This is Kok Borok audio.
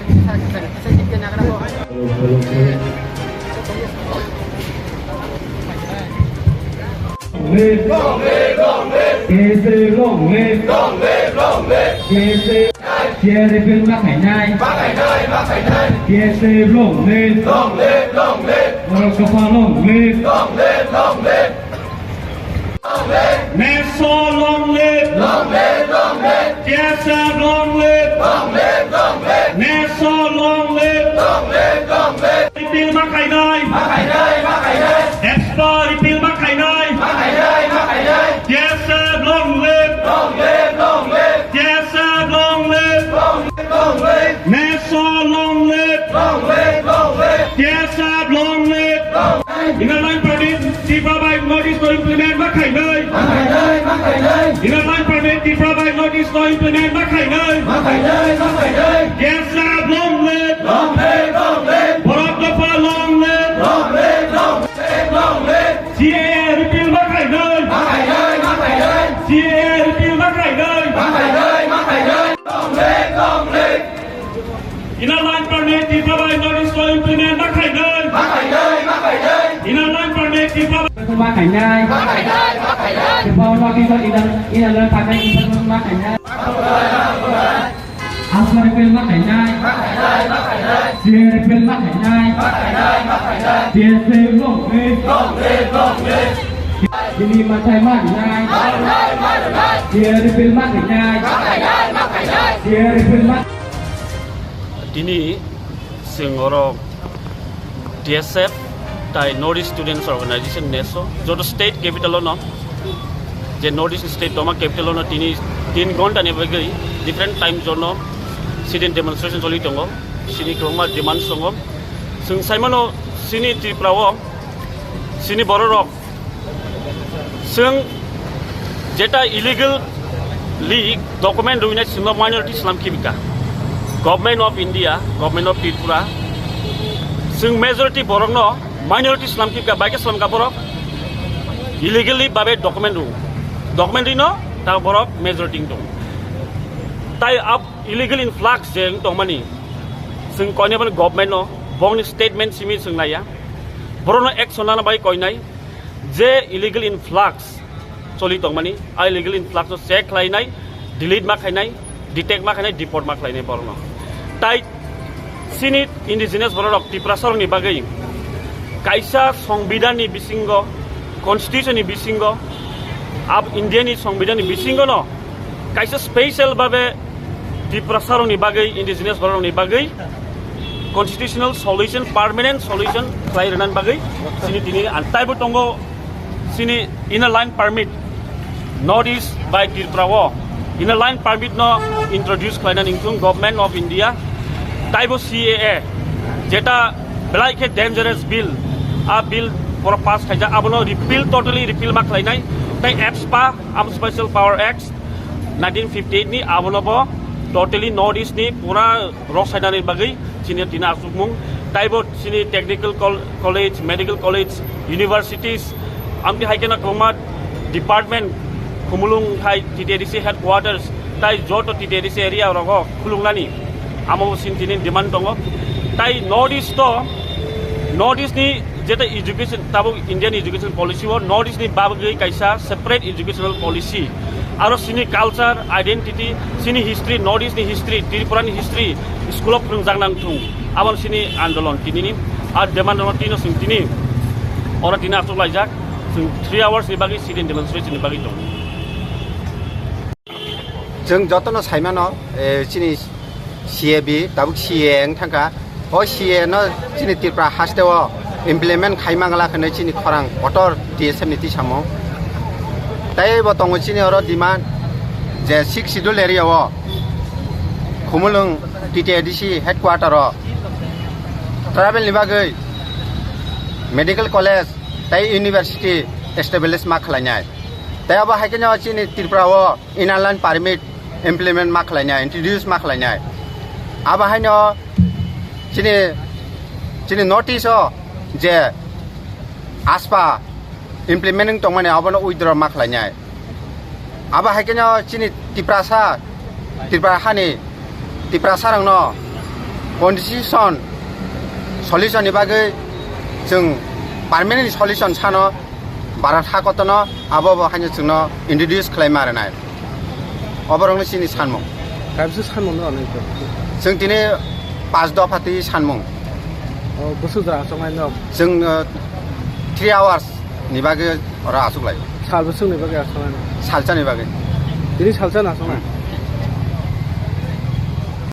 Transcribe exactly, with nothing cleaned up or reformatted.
Live. Long live, long live. K S A long live. Long live, long live. K S A. C A A repeal ma khainai. Ma khainai, ma khainai. K S A long live. Long live, long live. Borok dopha long live. Long live, long live. Long live. Neso long live. Long live, long live. K S A long live. Long live, long live. Neso long live. Long live, long live. Repeal ma khainai. Ma khainai, ma khainai. Expo repeal ma khainai. Ma khainai, ma khainai. K S A long live. Long live, long live. K S A long live. Long live, long live. Neso long live. Long live, long live. K S A long live. Long live. Inner line permit Tripura bai North East no implement ma khainai. Ma khainai, ma khainai. Inner line permit Tripura bai North East no implement ma khainai. Ma khainai, ma khainai. K S A long live. Long live, long live. Borok dopha long live. Long live, long live, long live. C A A repeal ma khainai. Ma khainai, ma khainai. C A A repeal ma khainai. Ma khainai, ma khainai. Long live, long live. Inner line permit Tripura bai North East no implement ma khainai. Ma khainai, ma khainai. Inner line permit Tripura bai ma khainai. Ma khainai, ma khainai. Tripura North East inner, inner line permit implement ma khainai. Asma repeal ma khainai. C A A repeal ma khainai. T S A long live. Long live, long live. Chini mathai ma rwnai. C A A repeal ma khainai. C A A repeal ma. Tini chwng oro T S F tai North East Students Organization, neso, joto state capital ono, je North East state tongma capital ono tini tin ghonta ni bagwi different time zone o sit-in demonstration choli tongo. Chini kwbangma demands tongo. Chwng saimano chini Tripura o chini bororok chwng jeta illegally document rwinai chwngno minority slam khibika. Government of India, Government of Tripura, chwng majority borokno minority slam khibika, bai khe slamka borok illegally babe document rw. Document rwino ta borok majority wng tongo. Tai ab illegal influx je wng tongmani, chwng koinai boni government no, bongni statement simi chwng naiya. Borokno action lana bai koinai. Je illegal influx choli tongmani, a illegal influx no check khlainai, delete ma khainai, detect ma khainai, deport ma khlainai borokno. Tai chini indigenous bororok Tiprasarokni bagwi kaisa songbidanni bisingo, constitution ni bisingo, ab India ni songbidanni bisingo no kaisa special babe Tiprasarokni bagwi, indigenous bororokni bagwi constitutional solution, permanent solution khlai rwnani bagwi chini tini antaibo tongo chini inner line permit North East by Tripura o inner line permit no introduce khlainani wngthung Government of India, taibo C A A, jeta belai khe dangerous bill, a bill pura pass khaijak, abono repeal, totally repeal ma khlainai, tai AFSPA, Armed Special Power Act, nineteen fifty-eight ni abono bo totally North East ni pura rok sainani bagwi chini tini achukmung. Taibo chini technical col-, college, medical college, universities, amtwi hai kheno kwbangma department, Khumulwng hai T T A D C headquarters, tai joto T T A D C area rogo khulungnani amo bo chini tini demand tongo. Tai North East to, North East ni jeta education, tabuk Indian education policy o North East ni bagwi kaisa separate educational policy. Aro chini culture, identity, chini history, North East ni history, Tripura ni history, school o phwrwngjak nang thung. Abo chini andolon tini ni, a demand no tino chwng tini, oro tini achuk laijak, chwng three hours ni bagwi sit-in demonstration ni bagwi tong. Chwng jotono saimano, eh, chini C A B, tabuk C A A wng thangkha. O C A A no chini Tripura haste o implement khai mangla hwnwi chini khorang kotor T S F ni twi samung. Tai bo tongo chini oro demand je sixth schedule area o Khumulwng T T A D C headquarter o tribal ni bagwi medical college tai university establish ma khlainai. Tai abo hai kheno chini Tripura o Inner Line Permit implement ma khlainai, introduce ma khlainai. Abo haino chini, chini North East o je AFSPA implement wng tongmani abono withdraw ma khlainai. Abo hai kheno chini Tiprasa, Tripura hani Tiprasa rokno Constitution solution ni bagwi chwng permanent solution sano Bharat hakotono abo bo haino chwngno introduce khlaima rwnai. Oborokno chini sanmung. Kaibwswk sanmung no nai to? Chwng tini pas dopha twi sanmung. O, bwswk jora aswk nai no? Chwng, uh, three hours ni bagwi oro aswk lai. Sal bwswk ni bagwi aswk nai no? Salsa ni bagwi. Tini salsa na aswk nai?